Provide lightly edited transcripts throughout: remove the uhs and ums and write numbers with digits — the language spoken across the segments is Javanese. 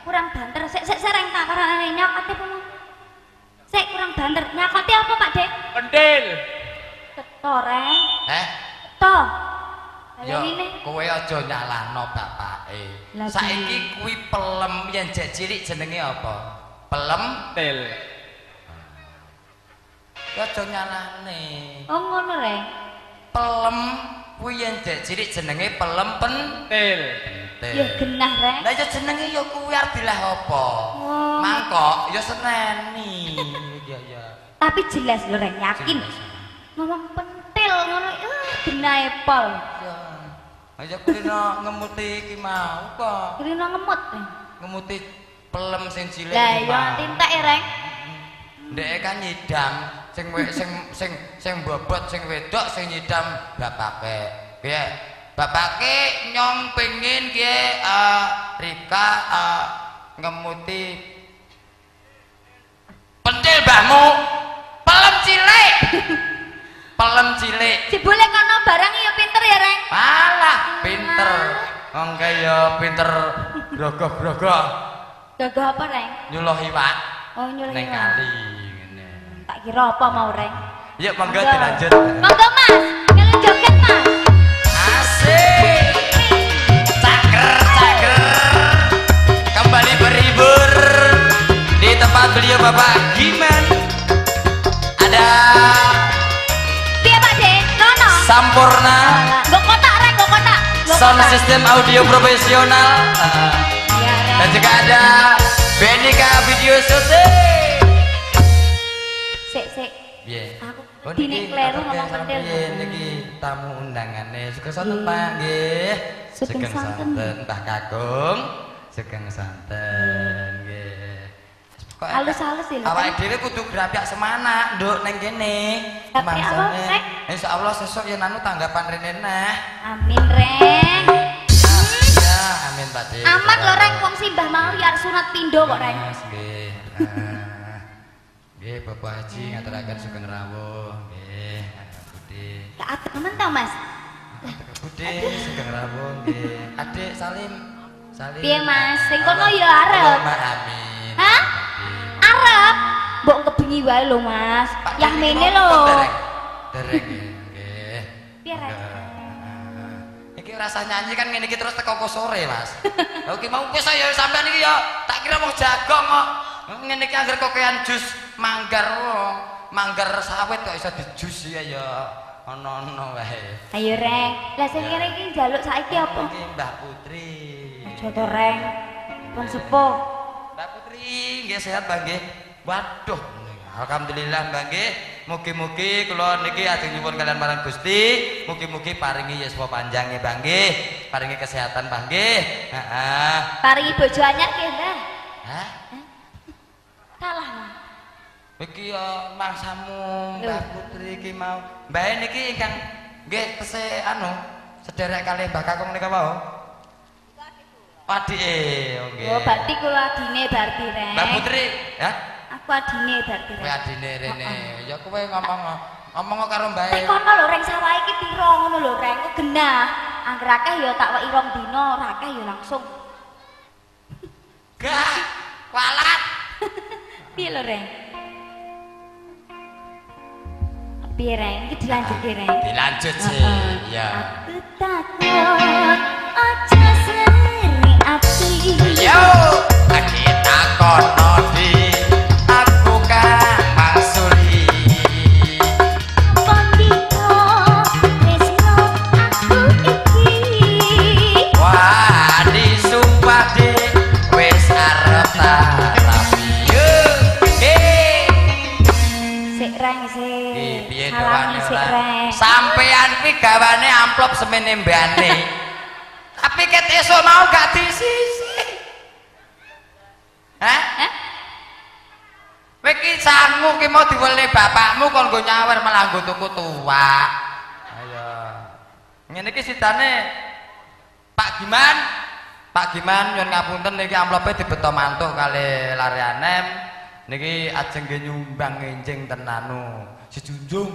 Kurang banter. Sik sik sereng tak karane nyokote apa mau? Sik kurang banter. Nyokote apa Pak Dek? Pentil. Keto reng. Keto. Yo kowe aja nyalahno bapake. Saiki kuwi pelem yen jek cilik jenenge apa? Pelem til. Ya aja nyalahne. Oh ngono reng. Pelem kuwi yen jek cilik jenenge pelem pentil. Ya genah reng. Lah ya jenenge ya kuwi arep dilah apa? Oh. Mangkok ya seneni. Iya iya. Tapi jelas lho reng, yakin. Ngomong pentil ngono genahe pol. Ya. Aja kulino ngemuti iki mau kok. Kulino ngemut. Ngemuti pelem sing cilik. Lah ya entek reng. Ndeke kan nyidam sing sing sing sing bobot sing wedok sing nyidam bapake. Piye? Bapake nyong pengin kiye Rika ngemuti pentil mbahmu. Pelem cilik. Pelem cilik. Jebule kono barang ya pinter ya, Reng. Malah pinter. Wong kaya pinter grogoh-grogoh. Grogoh apa, Reng? Nyuloh iwak. Oh, nyuloh iwak. Ning kali ngene. Tak kira apa mau, Reng. Yuk, monggo dilanjut. Monggo, Mas. Melu joget, Mas. Asik. Cager, cager. Kembali berhibur di tempat beliau Bapak Giman. Ada Sampurna kotak, Reng, kotak. Sound system audio profesional. Ya, dan juga ada Benika Video Shooting. Sik, sik. Piye? Aku dine kleru ngomong pentil. Piye niki tamu undangane. Sugeng sonten, Pak, nggih. Sugeng sonten Mbah Kakung. Sugeng sonten nggih. Halus-halus lho. Awake dhewe kudu grapyak semana, Nduk, ning kene. Mangsane. Insyaallah sesuk yen anu tanggapan rene neh. Amin, Reng. Ya, amin Pak De. Aman lho, Reng, wong simbah mau ya sunat pindho kok, Reng. Nggih. Nggih, Bapak Haji ngaturaken sugeng rawuh. Nggih, Bude. Lah atemen ta, Mas? Bude sugeng rawuh nggih. Adik Salim. Salim. Piye, Mas? Sing kono ya arep. Amin. Hah? Arep. Mbok kebengi wae lho, Mas. Yah mene lho. Dereng nggih. Piye, Rek? Iki rasa nyanyi kan ngene iki terus teko ko sore, Mas. Lha iki mau wis ya sampean iki ya tak kira wong jagong kok. Ngene iki angger kokean jus manggar manggar sawit kok iso dijus ya ya ana-ana wae. Ayo, Reng. Lah sing kene iki njaluk saiki apa? Iki Mbah Putri. Aja to, Reng. Pun sepuh. Mbah Putri nggih sehat, Mbah nggih. Waduh, alhamdulillah Mbah nggih. Mugi-mugi kula niki ajeng nyuwun kalian marang Gusti, mugi-mugi paringi yuswa panjang nggih Mbah nggih, paringi kesehatan Mbah nggih. Heeh. Paringi bojo anyar nggih, Mbah. Hah? Kalah, Mas. Iki ya mangsamu Mbah Putri iki mau. Mbah niki ingkang nggih tesih anu sederek kalih Mbah Kakung nika wau. Adike, oh nggih. Oh, berarti kula adine berarti, Reng. Mbah Putri, ya? Aku adine berarti. Kowe adine rene. Ya kowe ngomong karo mbae. Nek kono lho Reng sawah iki pira ngono lho Reng, ku genah. Angger akeh ya tak weki 2 dina, ora akeh ya langsung. Gah, kualat. Piye lho Reng? Piye Reng? Iki dilanjutke Reng. Dilanjut sih. Ya. Aku takut aja seri ati. Yo, kita kono di aku kang mangsuli. Pandika tresno aku iki. Wah, disumpah dik wis arep tak rapi. Sik Reng sik. Piye doane sik Reng. Sampean kuwi gawane amplop semene mbane. Tapi ket esuk mau gak disisi. Hah? Kowe iki sangu ki mau diwelne bapakmu kon nggo nyawer malah nggo tuku tuak. Ayo. Ngene iki sidane Pak Giman. Pak Giman nyuwun ngapunten niki amplope dibeto mantuh kali lare anem. Niki ajeng nggih nyumbang enjing ten anu Sijunjung.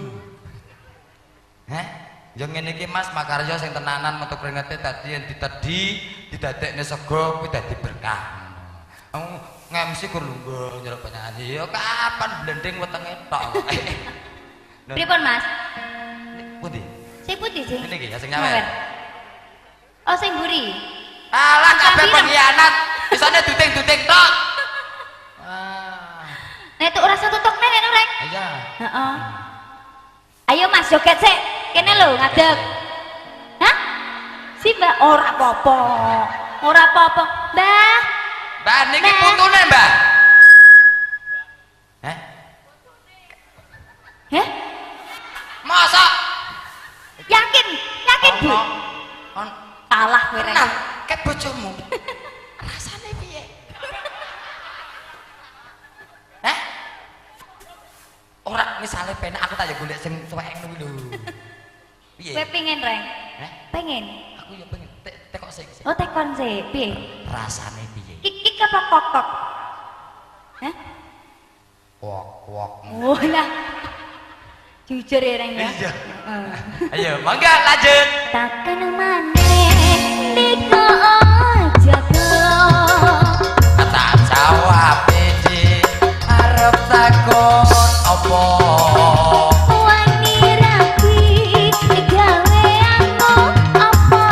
Hah? Ya ngene iki Mas, makarya sing tenanan metu kringete dadi yen ditedhi, didadekne sego kuwi dadi berkah. Ngemsi kur lungguh njaluk penyanyi. Ya kapan blending wetenge tok. Pripun Mas? Pundi? Sing pundi sing? Ngene iki ya sing nyawer. Oh sing mburi. Alah kabeh pengkhianat. Isane duting-duting tok. Ah. Nek tuk ora tutuk nek Reng. Iya. Heeh. Ayo Mas joget sik. Kene lho ngadeg. Hah? Si Mbak ora apa-apa. Ora apa-apa. Mbah. Mbah niki putune, Mbah. Hah? Hah? Masa? Yakin? Yakin, Bu? On salah kowe Reng. Nah, kek bojomu. Rasane piye? Hah? Ora misale penak aku tak ya golek sing tuwek ngono lho. Piye? Kowe pengen, Reng? Hah? Pengen. Aku ya pengen. Tekok sik. Oh, tekon sik. Piye? Rasane piye? Kik-kik apa kok-kok? Hah? Wok-wok. Oh lah. Jujur ya, Reng ya. Iya. Ayo, mangga lanjut. Takon maneh ndika aja Tak jawab iki arep takon apa? Wani rabi gaweanmu apa?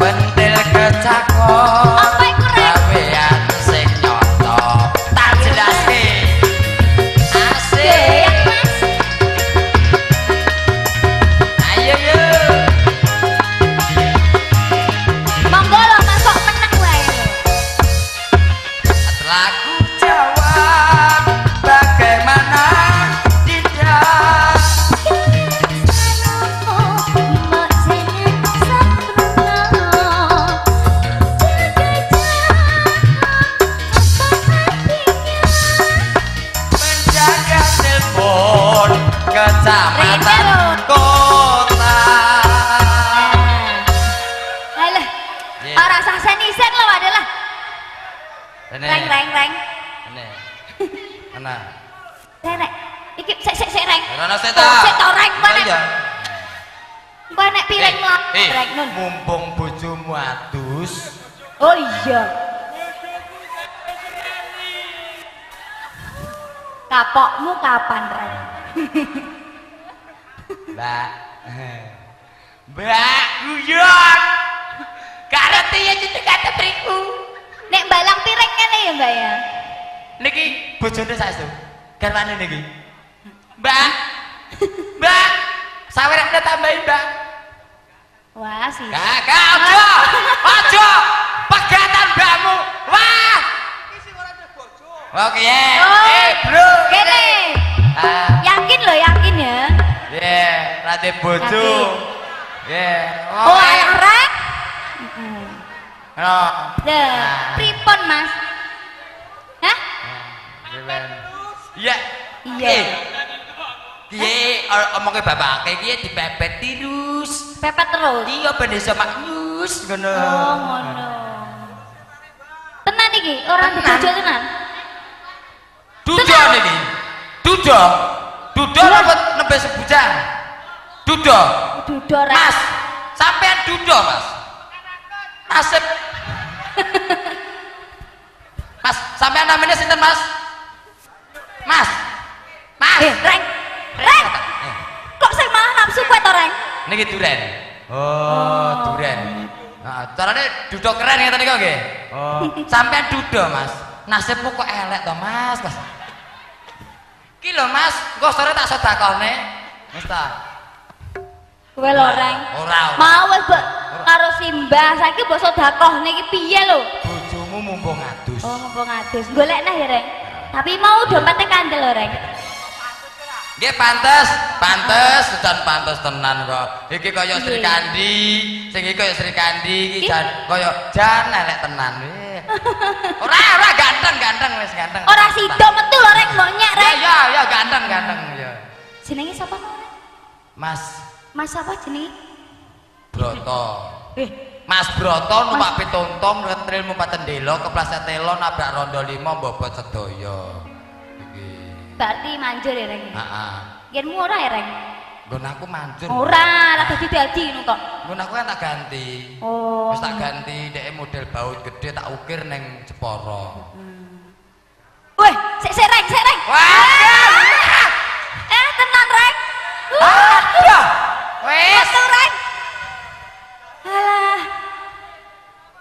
Pentil kecakon. Apa iku, Reng? Gawean sing nyata. Tak jelaske. Asik. Goyang, Mas. Ayo yo. Monggo lho Mas kok meneng wae lho. Lagu jawab bagaimana tidak? Menjaga telepon kecamatan kota. Alah, ora sah sen-isen lho adalah. Reng reng reng. Rene. Ana. Reng. Iki sik sik sik reng. Ora ana sik ta. Sik to reng kok nek. Iya. Engko nek piring mlaku reng nun. Mumpung bojomu adus. Oh iya. Kapokmu kapan reng? Mbak. Mbak guyon. Karete ya jeneng kate mriku. Nek balang piring ngene ya Mbak ya. Niki bojone saestu. Garwane niki. Mbak. Mbak. Sawerekne tambahin, Mbak. Wah, sih. Kakak aja. Aja. Pegatan mbakmu. Wah. Iki sing ora ada bojo. Oke, ya. Oh. Bro. Kene. Ah, Yakin loh, yakin ya. ye, rate bojo. Ye. Oh, alah rek. No. Lah, pripun Mas? Hah? Iya. Iya. Piye omongke bapake iki dipepet terus. Pepet terus. Iya ben iso maknyus ngono. Oh, ngono. Tenan iki, ora bojo tenan. Duda niki. Duda. Duda napa nembe sebujang? Duda. Duda rek. Mas, sampean duda, Mas. Nasib. Mas, sampean namanya sinten, Mas? Mas. Mas. Reng. Reng. Kok sing malah nafsu kowe to, Reng? Niki duren. Oh, duren. Heeh, carane duda keren ngeten niku nggih. Oh, sampean duda, Mas. Nasibmu kok elek to, Mas? Mas. Ki lho, Mas, engko sore tak sedekahne. Wis ta. Kowe lho, Reng. Ora, ora. Mau wis mbok karo simbah, saiki mbok sedekahne iki piye lho? Bojomu mumpung adus. Oh, mumpung adus. Golek nah ya, Reng. Tapi mau dompete kandel lho, Reng. Nggih pantes, pantes, jan pantes tenan kok. Iki kaya Sri Kandi, sing iki kaya Sri Kandi iki jan kaya jan elek tenan. Ora, ora ganteng, ganteng wis ganteng. Ora sida metu lho Reng, mbok nyek Reng. Ya ya ganteng, ganteng ya. Jenenge sapa mau Reng? Mas. Mas apa jenenge? Broto. Mas Broto numpak pitontong retril numpak cendela kepleset telo nabrak rondo 5 mbobot sedaya. Iki. Berarti manjur ya Reng. Heeh. Nggenmu ora ya Reng? Nggon aku manjur. Ora, lah dadi-dadi ngono kok. Nggon aku kan tak ganti. Oh. Wis tak ganti dhek model baut gede tak ukir ning Jepara. Weh, sik sik Reng, sik Reng. Wah. Tenan Reng. Aduh. Wis. Metu Reng. Alah.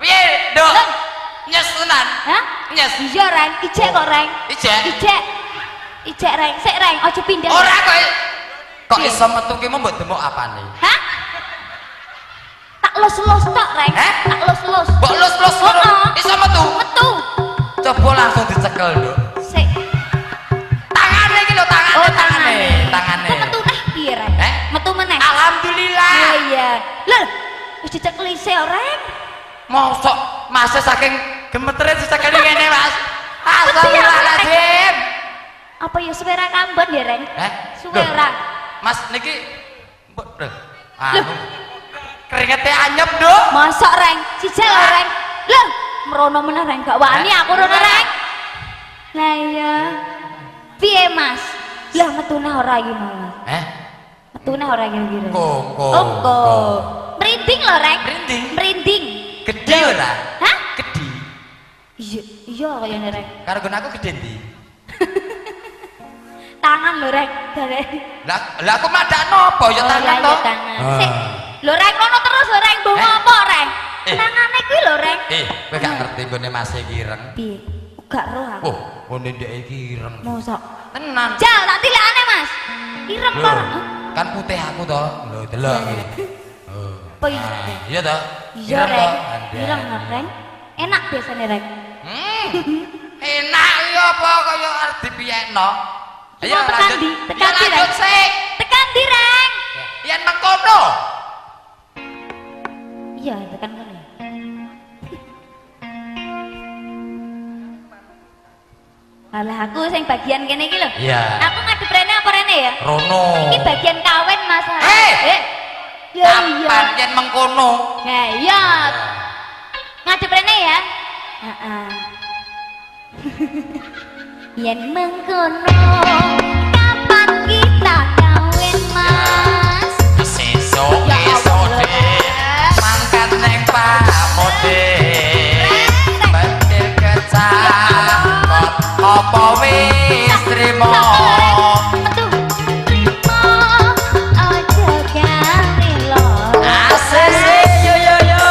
Piye, Nduk? Nyes tenan. Hah? Nyes. Iya Reng, ijek kok Reng. Ijek. Ijek. Ijek Reng, sik Reng, aja pindah. Ora kok. Kok iso metu ki mbok demok apane? Hah? Tak los-los tok Reng. Tak los-los. Mbok los-los ngono. Iso metu? Metu. Coba langsung dicekel, Nduk. Sik. Tangane iki lho, tangane, oh, tangane, tangane. Kok metu neh piye, Reng? Metu meneh. Alhamdulillah. Oh iya. Lho, wis dicekeli sik, Reng. Mosok mase saking gemetere dicekeli ngene, Mas. Astagfirullahaladzim. Apa ya suwera kambon ya, Reng? Suwera. Mas niki anu keringete anyep, Nduk. Mosok, Reng. Jijel lho, Reng. Lho, merono meneh Reng, gak wani aku rono, Reng. Lah iya. Piye, Mas? Lah metune ora iki, Mas. Metune ora kira-kira. Kok. Merinding lho, Reng. Merinding. Merinding. Gedhe ora? Hah? Gedhe. Iya, iya kayane, Reng. Karo nggon aku gedhe ndi? Tangan lho, Reng. Lah aku madakno apa ya tangan to? Tangan. Sik. Lho Reng ngono terus lho, Reng, mbok ngopo, Reng? Tangane kuwi lho, Reng. Kowe gak ngerti nggone Mas iki ireng. Piye? Gak roh aku. Oh, nggone ndek iki ireng. Mosok. Tenan. Jal, tak tilakane, Mas. Ireng kok. Kan putih aku to. Lho, delok iki. Oh. Iya to? Iya, Reng. Ireng, Reng. Enak biasane, Reng. Enak iya apa kaya arep dipiyekno. Ayo tekan ndi? Tekan ndi, Reng? Tekan ndi, Reng? Yen mengkono. Iya, tekan kono. Alah aku sing bagian kene iki lho. Iya. Aku ngadep rene apa rene ya? Rono. Iki bagian kawin, Mas. Ya iya. Kapan yen mengkono? Ya iya. Ngadep rene ya? Heeh. Yen mengkono kapan kita kawin, Mas? Sesuk esuk mangkat neng pamode. Pentil kecakot apa wis trimo? Metu trimo aja gawe loro. Asese yo yo yo.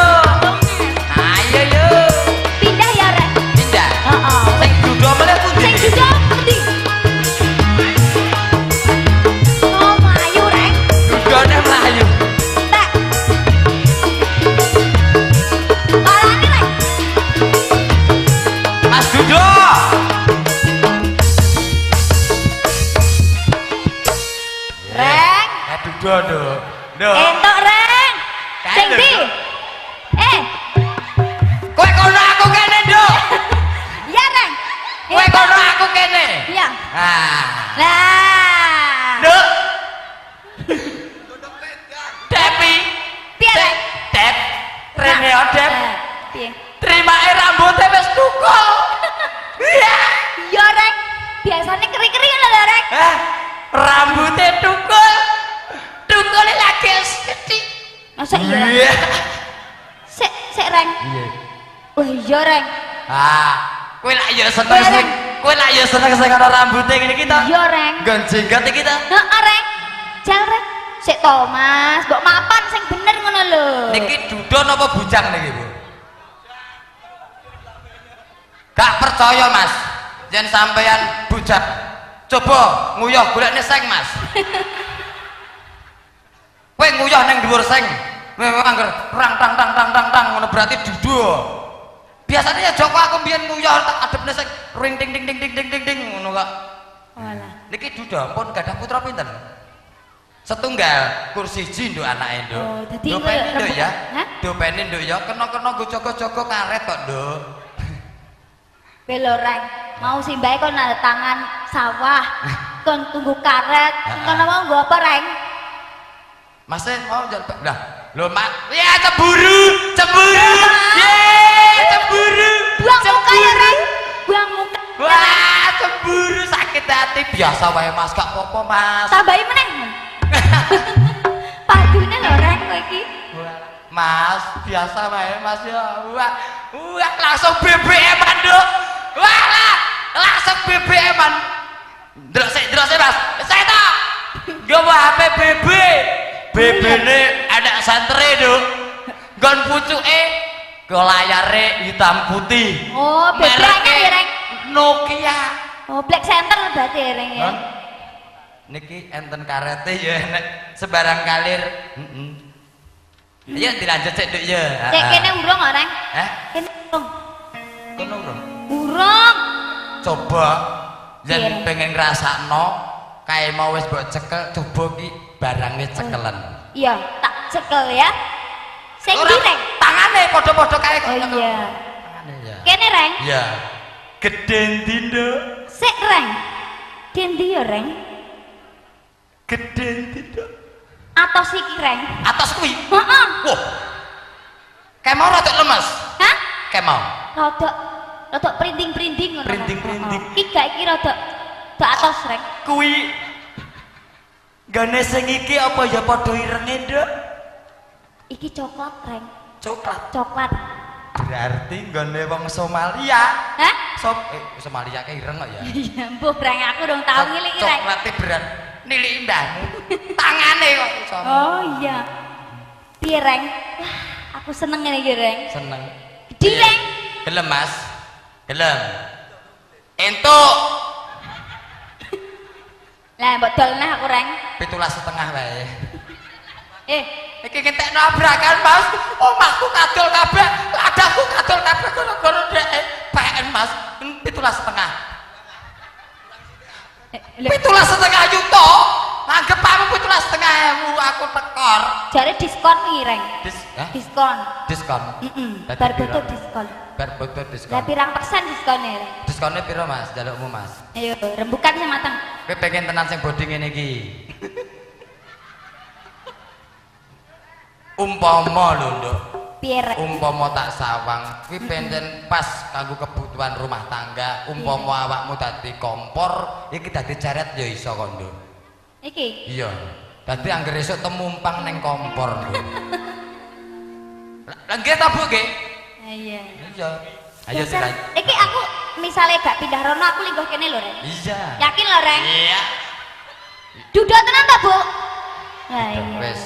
Ayo yo. Pindah ya, Rek? Pindah. Heeh. Sing duda meneh pundi? Sing duda pundi? Oh, mlayu, Rek. Dudane mlayu. Tek. Parani, Rek. Mas Dudo. Reng. Dudo, Nduk. Nduk. Entuk, Reng. Sing ndi? Kowe kono aku kene, Nduk. Iya, Reng. Kowe kono aku kene. Iya. Ah. Lah. Nduk. Depi. Piye, Reng? Dep. Rene o, Dep. Piye? Trimake rambute wis tukul. Iya. Iya, Reng. Biasane keri-keri ngono lho, Reng. Hah? Rambute tukul. Tukule lagi sithik. Masa iya, Reng? Iya. Sik, sik, Reng. Iya. Wah, iya, Reng. Ah, kowe lak ya seneng sing kowe lak ya seneng sing ana rambute ngene iki to. Iya, Reng. Nggon jenggot iki to. Heeh, Reng. Jal, Reng. Sik to, Mas. Mbok mapan sing bener ngono lho. Niki duda napa bujang niki, Bu? Gak percaya, Mas. Yen sampean bujang, coba nguyuh golekne seng, Mas. Kowe nguyuh ning dhuwur seng. Kowe angger rang tang tang tang tang tang ngono berarti duda. Biasanya ya Joko aku mbiyen nguyuh tak adepne seng ring ting ting ting ting ting ting ting ngono kok. Walah. Niki duda pun gadah putra pinten? Setunggal kursi siji nduk anake, Nduk. Oh, dadi Dopeni, Nduk ya. Hah? Dopeni, Nduk ya, kena-kena nggo jaga-jaga karet kok, Nduk. Belo, Reng. Mau simbahe kon nanda tangan sawah, kon tunggu karet. Kono mau nggo apa, Reng? Mas mau njaluk. Lah, lho, Mak. Ya cemburu, cemburu. Ye, cemburu. Buang muka ya, Reng. Buang muka. Wah, cemburu sakit hati biasa wae, Mas. Gak apa-apa, Mas. Tambahi meneh. Padune lho Reng kowe iki. Mas, biasa wae Mas ya. Wah, wah langsung BBM-an, Nduk. Wah, langsung BBM-an. Ndelok sik Mas. Saya ta. Nggawa HP BB. BB-ne anak santre, Nduk. Nggon pucuke go layare hitam putih. Oh, BB anyar ya, Reng. Nokia. Oh, Black Center berarti ya, Reng ya. Niki enten karete ya nek sembarang kalir. Heeh. Ayo dilanjut sik, Nduk ya. Cek kene urung kok, Reng. Hah? Kene urung. Kono urung. Urung. Coba yen pengen ngrasakno kae mau wis mbok cekel, coba ki barange cekelen. Iya, tak cekel ya. Sing ndi, Reng? Tangane padha-padha kae kok. Oh iya. Tangane ya. Kene, Reng? Iya. Gedhe ndi, Nduk? Sik, Reng. Dendi ya, Reng? Gedhe ndi, Nduk? Atos iki, Reng. Atos kuwi? Heeh. Wah. Kae mau rada lemes. Hah? Kae mau. Rada printing-printing ngono. Printing-printing. Iki gak iki rada atos, Reng. Kuwi gane sing iki apa ya padha irenge, Nduk? Iki coklat, Reng. Coklat. Coklat. Berarti nggone wong Somalia. Hah? Somalia kae ireng kok ya. Iya, mbuh Reng, aku dong tau ngilik Reng. Coklate berat. Niliki mbahmu. Tangane kok iso. Oh iya. Piye, Reng? Wah, aku seneng ngene iki, Reng. Seneng. Gedhi, Reng. Gelem, Mas. Gelem. Entuk. Lah, mbok dolneh aku, Reng. 17,5 wae. Eh, iki kentekno abrakan, Mas. Omahku kadol kabeh, ladangku kadol kabeh gara-gara dhek PN, Mas. 17,5. 17,5 juta. Anggep aku 17,5 ewu aku tekor. Jare diskon iki, Reng. Diskon. Diskon. Heeh. Bar boto diskon. Bar boto diskon. Lah pirang persen diskone, Reng? Diskone piro, Mas? Jalukmu, Mas. Ayo, rembukan sing mateng. Kowe pengen tenan sing body ngene iki. Umpama lho, Nduk. Piye, Reng? Umpama tak sawang, kuwi pancen pas kanggo kebutuhan rumah tangga. Umpama awakmu dadi kompor, iki dadi ceret ya iso kok, Nduk. Iki? Iya. Dadi anggere esuk temumpang ning kompor, Nduk. Lah nggih ta, Bu, nggih? Iya. Iya. Ayo dilanjut. Iki aku misale gak pindah rono aku lingguh kene lho, Reng. Iya. Yakin lho, Reng? Iya. Duduk tenan ta, Bu? Lah iya. Wis.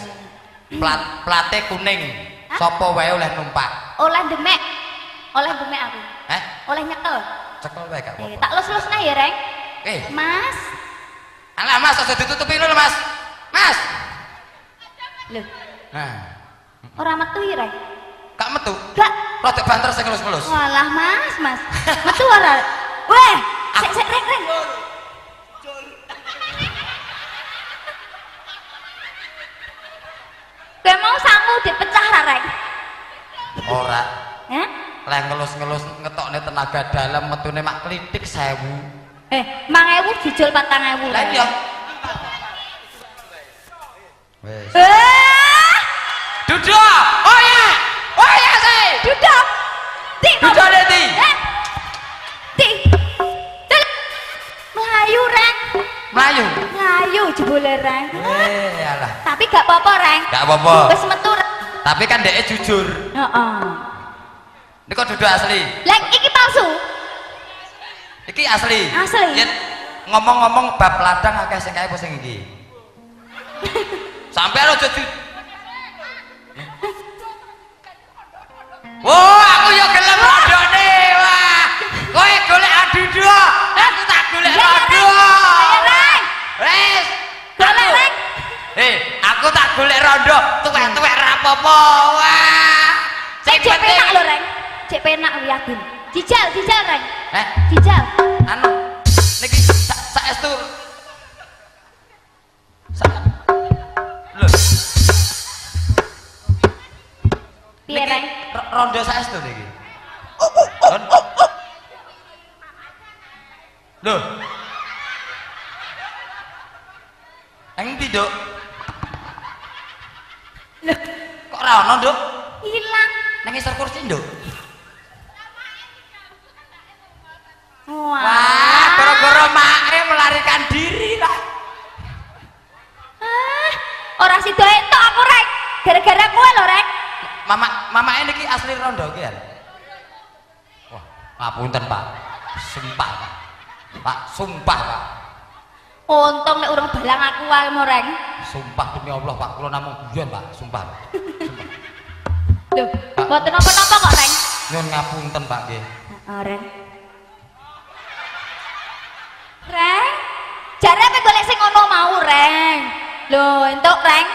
Plate kuning. Sapa wae oleh numpak? Oleh demek. Oleh demek aku. Heh? Oleh nyekel. Cekel wae gak apa-apa. Tak lus-lusna ya, Reng. Mas. Alah, Mas, aja ditutupi lho, Mas. Mas. Lho. Nah. Ora metu iki, Reng. Gak metu? Gak. Rada banter sing ngelus-ngelus. Walah, Mas, Mas. Metu ora? Weh, sik sik Reng, Reng. Kowe mau sangu dipecah ra, Reng? Ora. Hah? Leh ngelus-ngelus ngetokne tenaga dalam metune mak klitik 1000. 5000 jujul 4000. Lah iya. Wes. Duduk. Oh ya. Oh ya, sih. Duduk. Di. Duduk ndi? Di. Melayu, Reng. Melayu. Melayu jebule, Reng. Alah. Tapi gak apa-apa, Reng. Gak apa-apa. Wis metu. Tapi kan dhek jujur. Heeh. Ini kok duduk asli? Lah iki palsu. Iki asli. Asli. Yen ngomong-ngomong bab ladang akeh sing kae apa sing iki? Sampeyan aja ju. Wah, aku yo gelem rondone. Wah. Kowe golek adudu. Aku tak golek rondo. Wes. Golek, Reng. Aku tak golek rondo, tuwek-tuwek ra apa-apa. Wah. Sing penak lho, Reng. Cek penak aku yakin. Jijal, jijal, Reng. Eh, jijal. Anu niki saestu. Lho. Piye, Reng? Rondo saestu niki. Lho. Eng ndi, Nduk? Lho, kok ora ono, Nduk? Ilang. Nang ngisor kursi, Nduk. Wah, gara-gara mae melarikan diri lah. Ah, gara-gara kowe lho, Reng. Mama ini ki asli rondo ki ya. Wah, ngapunten, Pak. Sumpah, Pak. Pak, sumpah, Pak. Untung nek urung balang aku wae mo, Reng. Sumpah demi Allah, Pak, kula namung guyon, Pak. Sumpah. Sumpah. Lho, mboten napa-napa kok, Reng. Nyun ngapunten, Pak nggih. Heeh, Reng. Reng, jare apa golek sing ngono mau, Reng? Lho, entuk, Reng.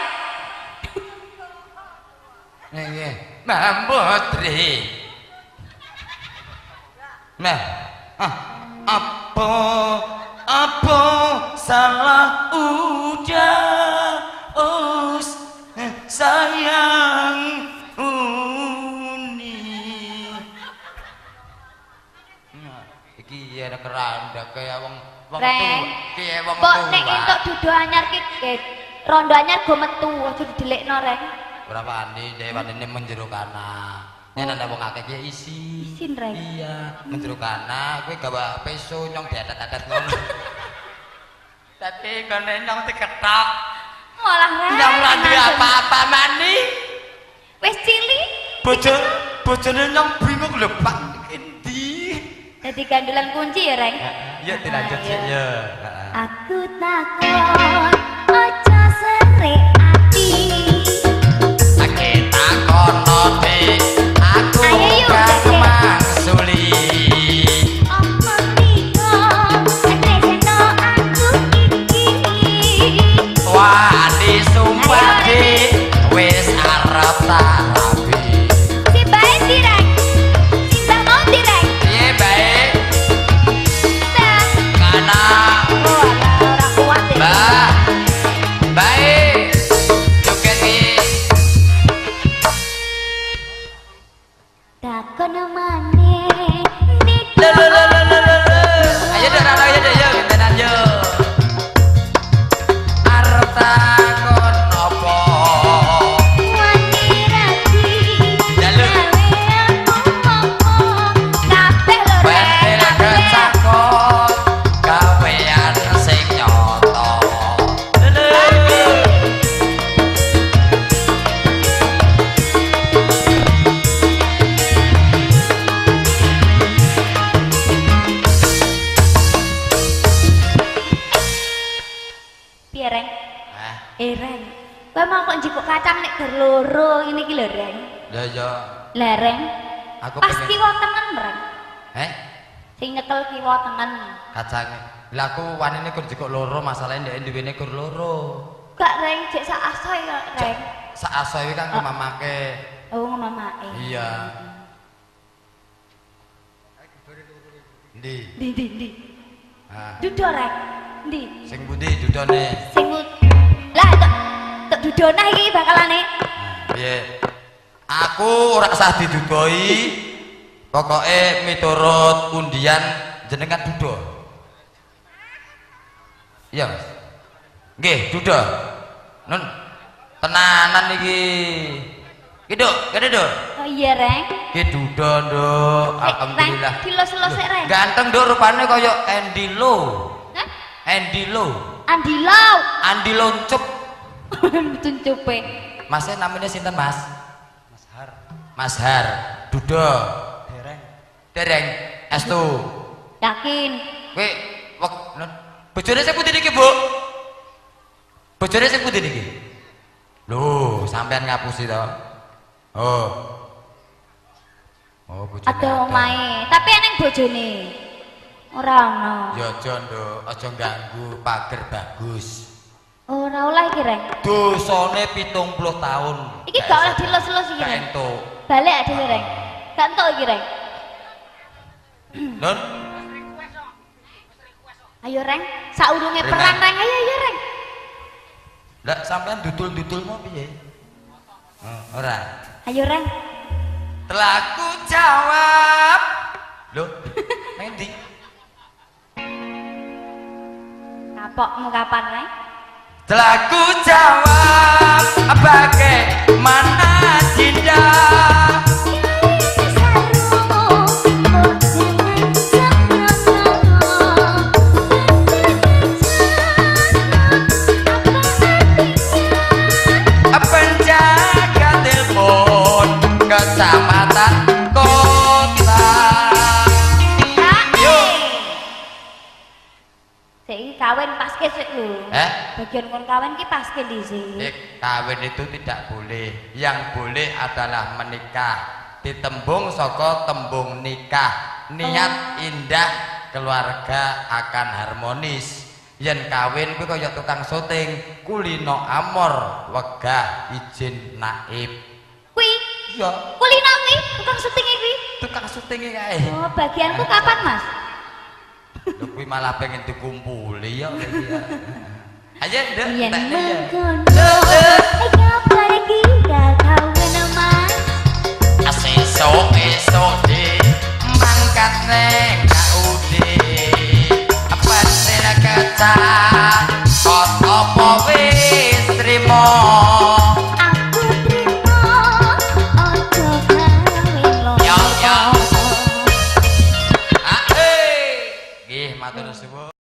Nggih. Mbah Putri. Nah, apa apa salah udah us sayang uni. Nah, iki ya keranda kaya wong wong tuwa, ki wong tuwa. Kok nek entuk dudu anyar ki rondo anyar go metu, aja didelikno, Reng. Ora wani, dhewe wanine menjero kana. Nek ana wong akeh ki isi. Isin, Reng. Iya, menjero kana kowe gawa peso nyong diatet-atet ngono. Tapi ngene nyong diketok. Malah Reng. Nyong ora duwe apa-apa mani. Wis cilik. Bojone nyong bingung lho, Pak. Endi? Dadi gandulan kunci ya, Reng. Iya, dilanjut sik ya. Aku takon aja serik ati. Takono dik, aku gak mangsuli. Apa tiko tresno aku iki. Wani sumpah dik, wis arep tak rabi. Si bae ndi, Reng? Si mbah mau ndi, Reng? Piye bae? Kana. Oh, ora kuat. Mbah. Bae. Joget iki. Takon maneh Lho lho lho lho lho. Ayo dek, ayo dek, yo gentenan yo. Arep takon apa? Wani rabi. Jaluk. Gawe aku apa? Kabeh lho, Reng. Pentil kecakot gawean sing nyata. Lho lho. Piye, Reng? Hah? Eh, Reng. Kowe mau kok njikuk kacang nek ger loro ngene iki lho, Reng. Lah ya, Lah, Reng. aku Pas pengen. kiwa tengen, Reng. Heh? Sing nyekel kiwa tengen. Kacange. Lah aku wanine kur njikuk loro, masalahe ndek duwene kur loro. Gak, Reng, jek sak asoy kok, Reng. Sak asoy kan ngemamake. Oh, ngemamake. Iya. Ndi? Ndi ndi ndi. Ah, Dudo, Reng. Ndi? sing pundi dudone? Sing lah tok tok dudona iki bakalane. Piye? Aku ora usah didudoi. Pokoke miturut undian jenengan dudo. Iya, Mas. Nggih, dudo. Nun. Tenanan iki. Iki, Nduk, kene, Nduk. Oh iya, Reng. Iki dudo, Nduk. Alhamdulillah. Reng, dilus-elus sik, Reng. Ganteng, Nduk, rupane kaya Andy Lo. Hah? Andy Lo. Andi Lau. Andi Loncup. Cuncupe. Masnya namanya sinten, Mas? Mas Har. Mas Har. Dudo. Dereng. Dereng. Estu. Yakin. Kowe wek nun. Bojone sing pundi niki, Bu? Bojone sing pundi niki? Lho, sampean ngapusi to. Oh. Oh, bojone. Ada omahe, tapi eneng bojone. Ora ono. Ya aja, Nduk, aja ganggu pager bagus. Ora oleh iki, Reng. Dosane 70 tahun. Iki gak oleh dilus-elus iki, Gak Reng. entuk. Balik dhewe, Reng. Gak entuk iki, Reng. Nun, Ayo, Reng. Saurunge Reng. perang, Reng. Ayo, ayo, Reng. lah sampean dudul-dudul mau piye? Oh, ora. Ayo, Reng. Telah ku jawab. Loh, nang endi? Kapokmu kapan, Reng? Telah ku jawab bagaimana tidak. Penjaga kawin paske sik lho. Eh? Bagian kon kawin ki paske dhisik. Kawin itu tidak boleh. Yang boleh adalah menikah. Ditembung saka tembung nikah. Niat indah keluarga akan harmonis. Yen kawin kuwi kaya tukang syuting, kulino amor, wegah izin naib. Kuwi Iya, kulino kuwi tukang syutinge kuwi. Tukang syutinge kae. Oh, bagianku kapan, Mas? Lho kuwi malah pengen dikumpuli ya iki ya. Ayo, Nduk, Yen entekne ya. Mengkono kabar iki gak kawin, Mas. Sesuk esuk di mangkat neng KUD. Pensil kecak kot apa wis trimo. Aku trimo aja kawin loro. Ya, ya. Ah, eh. Nggih, matur suwun.